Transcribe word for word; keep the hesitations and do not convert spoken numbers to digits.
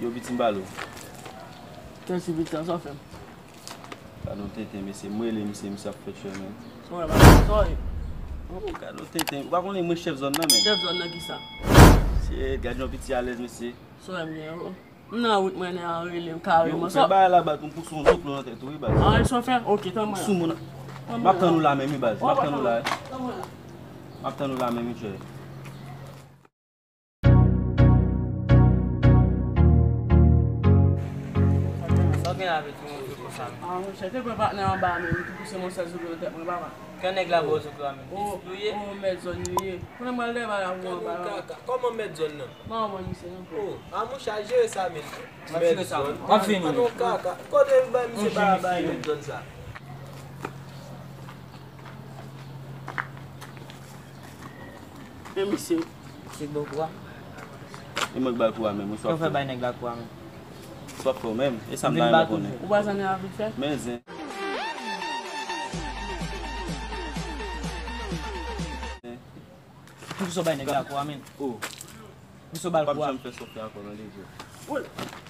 Yo, piti, m ba l ou. Kèl ti piti sa, sa w fè m? Gade yon tenten, mesye. M rele misye, misye ap fè tchè, men. Sa w wè, pa sa w ye. Oh, gade yon tenten. Ou pa konnen mwen chèf zòn nan, men. Chèf zòn nan ki sa? Shit, gade yon piti alèz, mesye. Sa w wè m gen, oh. M nan wout mwen, nèg an rele m kareman. Yo, fè bagay la, baz, pou m pouse yon zoklo nan tèt ou, wi, baz. Ah, sa w fè? Ok, tann mwen la. Sou moun. M ap tann ou la menm, wi, baz. M ap tann ou la. M ap tann ou la menm, wi, tchè. Sa w gen avè ti moun zoklo sa menm? Ah, monchè, te pran patnè anba a menm, ki pouse m yon sèl zoklo nan tèt mwen, papa. Kè nèg la ba w zoklo a menm? Piti tou ye? Oh, mèt zòn li ye. Konnen m al dèyè bagay pou anba a. Kòman mèt zòn nan? M pa konprann misye non. Oh, a monchè, al jere sa menm. M ap jere sa menm. M ap vini. An non kaka. Kote bay misye bagay mèt zòn sa? Men misye. Se bon kou a. E mwen k ba l kou a menm, mwen Kè w fè bay nèg la kou a menm? Sa w ap fè w menm? E sa m ta renmen konnen. Ou pa zanmi avè l fè? Men zen. Poukisa w bay nèg la kou a menm? Oh. Poukisa w ba l W ap kou a? Janm fè sa w fè ankò, tande, Dye.